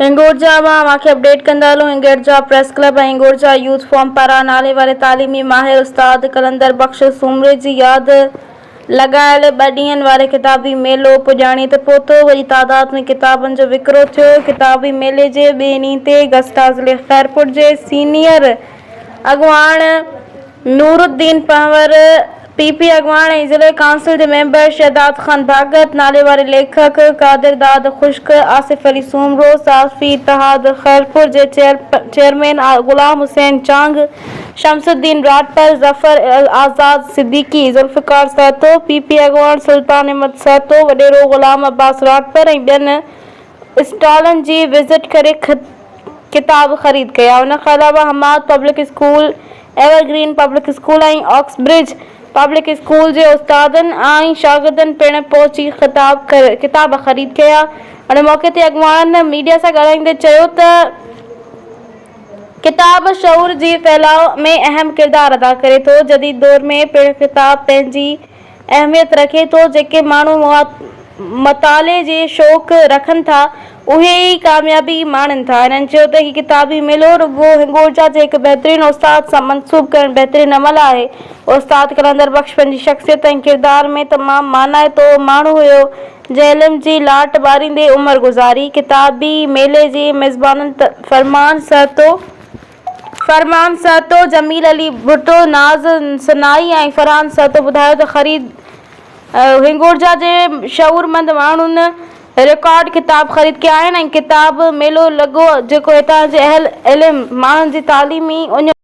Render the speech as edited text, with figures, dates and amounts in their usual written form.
هنگورجا مان اوهان کي اپڊيٽ ڪندا هلون Hingorja press club ۽ Hingorja youth forum پاران نالي واري تعليمي ماهر استاد قلندر بخش سومري جي ياد لڳايل ٻه ڏينهن واري ڪتابي ميلو پڄاڻي تي پهتو وڏي تعداد ۾ ڪتابن جو وڪرو ٿيو ڪتابي ميلي جي ٻئي ڏينهن تي گسٽا ضلعي خيرپور جي سينيئر اڳواڻ نورالدين پنهور، پي پي اڳواڻ ۽ ضلعي ڪائونسل جي ميمبر شهداد خان ڀاڳت، ناليواري ليکڪ قادر داد خشڪ، آصف علي سومرو، صحافي اتحاد خيرپور جي چيئرمين غلام حسين چانگ، شمس الدين راٺپر، ظفر آزاد صديقي، ذوالفقار سهتو، پي پي اڳواڻ سلطان احمد سهتو، وڏيرو غلام عباس راٺپر ۽ ٻين اسٽالن جي وزٽ ڪري ڪتاب خريد ڪيا. ان کان علاوه Hammad public school, evergreen public school ۽ Oxbridge public school جي استادن ۽ شاگردن پڻ پهچي ڪتاب خريد ڪيا. ان موقعي تي اڳواڻن ميڊيا سان ڳالهائيندي چيو ته ڪتاب شعور جي ڦهلاء ۾ اهم ڪردار ادا ڪري ٿو، جديد دور ۾ پڻ ڪتاب پنهنجي اهميت رکي ٿو، جيڪي ماڻهو مطالعي جي شوق رکن ٿا، اهي ئي ڪاميابي ماڻين ٿا. هنن چيو ته هي ڪتابي ميلو رڳو هنگورجا جي هڪ بهترين استاد سان منسوب ڪرڻ بهترين عمل آهي. استاد قلندر بخش پنهنجي شخصيت ۽ ڪردار ۾ تمام مانائتو ماڻهو هيو، جنهن علم جي لاٽ ٻاريندي عمر گذاري. ڪتابي ميلي جي ميزبانن فرمان سهتو، فرمان سهتو، جميل علي ڀٽو، ناز سنائي ۽ فرحان سهتو ٻڌايو ته خريد هنگورجا جي شعورمند ماڻهن رڪارڊ ڪتاب خريد ڪيا آهن ۽ ڪتاب ميلو لڳو جيڪو هتان جي اهل علم ماڻهن جي تعليمي اڃ.